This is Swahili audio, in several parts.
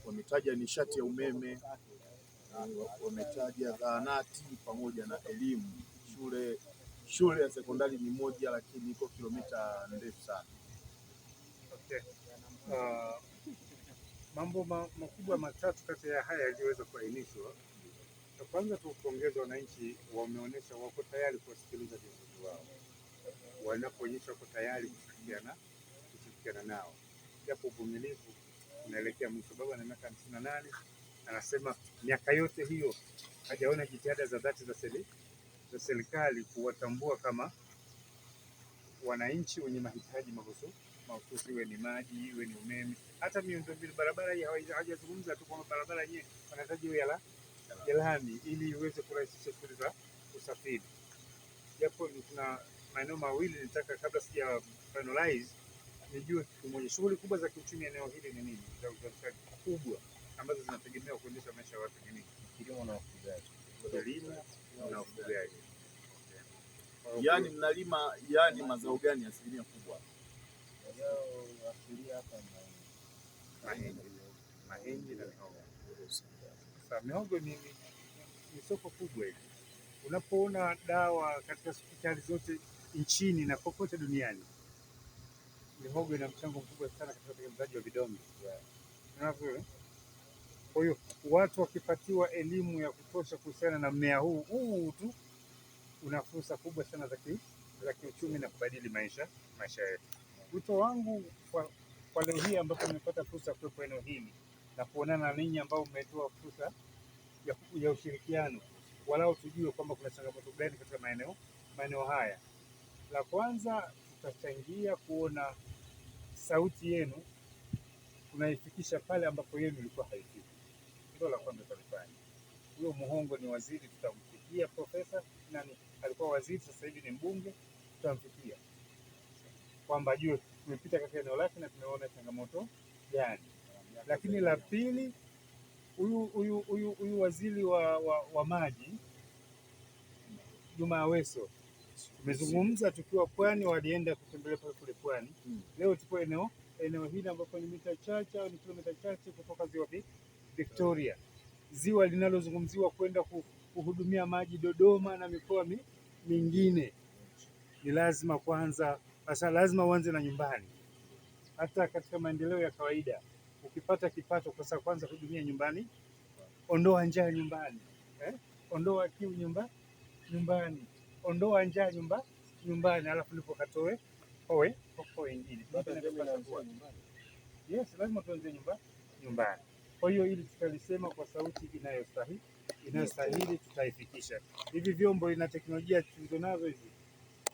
Wametaja nishati ya umeme, wametaja zahanati pamoja na elimu. Shule ya sekondari ni moja, lakini iko kilomita ndefu sana. Okay. Mambo makubwa matatu kati ya haya yaliyoweza kuainishwa. La kwanza tu wananchi wameonyesha wako tayari kuwasikiliza viongozi wao wanapoonyesha wako tayari kushirikiana nao, japo uvumilivu unaelekea mwisho. Baba ana miaka 58, anasema miaka yote hiyo hajaona jitihada za dhati za serikali kuwatambua kama wananchi wenye mahitaji mahususi, iwe ni maji, iwe ni umeme, hata miundombinu. Barabara hii hawajazungumza tu kwamba barabara yenyewe wanahitaji iwe ya lami ili iweze kurahisisha shughuli za usafiri. Japo kuna maeneo mawili nitaka kabla sija finalize nijue kitu kimoja, shughuli kubwa za kiuchumi eneo hili ni nini, za uzalishaji kubwa ambazo zinategemewa kuendesha maisha ya watu ni nini? Kilimo na ufugaji. Kilimo na ufugaji. Yaani mnalima yani mazao gani asilimia kubwa? Mazao asilia hapa ni mahindi. Mahindi na mihogo. Sasa mihogo ni soko kubwa hili. Unapoona dawa katika hospitali zote nchini na kokote duniani, mihogo ina mchango mkubwa sana katika utengenezaji wa vidonge. Unaona? Kwa hiyo watu wakipatiwa elimu ya kutosha kuhusiana na mmea huu huu tu, una fursa kubwa sana za kiuchumi na kubadili maisha yetu. Wito wangu kwa leo hii ambapo nimepata fursa ya kuwepo eneo hili na kuonana na ninyi ambao mmetoa fursa ya ushirikiano, walau tujue kwamba kuna changamoto gani katika maeneo haya. La kwanza, tutachangia kuona sauti yenu tunaifikisha pale ambapo yenu ilikuwa haifiki. Ndio la kwanza tutalifanya. Huyo Muhongo ni waziri, tutamfikia. Profesa nani alikuwa waziri, sasa hivi ni mbunge, tutamfikia kwamba ajue tumepita katika eneo lake na tumeona changamoto gani. Lakini la pili, huyu waziri wa maji Juma Aweso tumezungumza tukiwa Pwani, walienda kutembelea pale kule Pwani. Leo tuko eneo hili ambapo ni mita chache au ni kilomita chache kutoka ziwa Victoria, ziwa linalozungumziwa kwenda kuhudumia maji Dodoma na mikoa mingine. Ni lazima kwanza, sasa lazima uanze na nyumbani. Hata katika maendeleo ya kawaida ukipata kipato, kwa sababu kwanza hudumia nyumbani, ondoa njaa nyumbani, ondoa kiu nyumbani, ondoa njaa nyumbani, alafu ndipo katoe kwa wengine. Yes, lazima tuanze nyumbani. Kwa hiyo ili tutalisema kwa sauti inayostahili, tutaifikisha. Hivi vyombo ina teknolojia tulizonazo hizi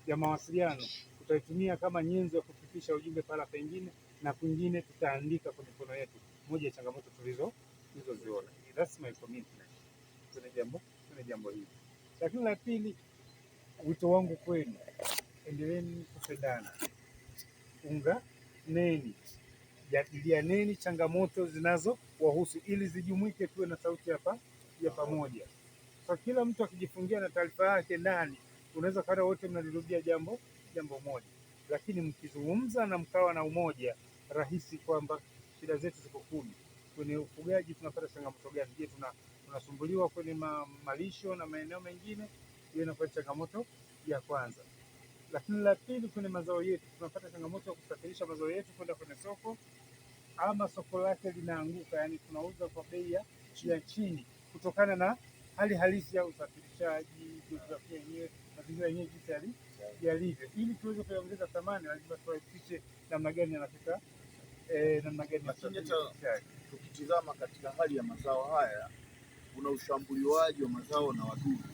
ya mawasiliano, tutaitumia kama nyenzo ya kufikisha ujumbe pala pengine na kwingine, tutaandika kwa mikono yetu. Moja ya changamoto tulizoziona. That's my commitment kwenye jambo hili. Lakini la pili, wito wangu kwenu, endeleeni kupendana, unganeni, jadilianeni changamoto zinazowahusu ili zijumuike, tuwe na sauti ya pamoja. Kwa kila mtu akijifungia na taarifa yake ndani, unaweza kana wote mnalirudia jambo moja, lakini mkizungumza na mkawa na umoja, rahisi kwamba shida zetu ziko 10. Kwenye ufugaji tunapata changamoto gani? Je, tunasumbuliwa kwenye malisho na maeneo mengine? Hiyo inakuwa changamoto ya kwanza. Lakini la pili, kwenye mazao yetu tunapata changamoto ya kusafirisha mazao yetu kwenda kwenye soko, ama soko lake linaanguka, yani tunauza kwa bei ya chini kutokana na hali halisi ya usafirishaji, jiografia yenyewe, mazingira yenyewe jinsi yalivyo. Ili tuweze kuongeza thamani, lazima tuhakikishe namna gani yanafika, namna gani. Lakini hata tukitizama katika hali ya mazao haya, kuna ushambuliwaji wa mazao na wadudu.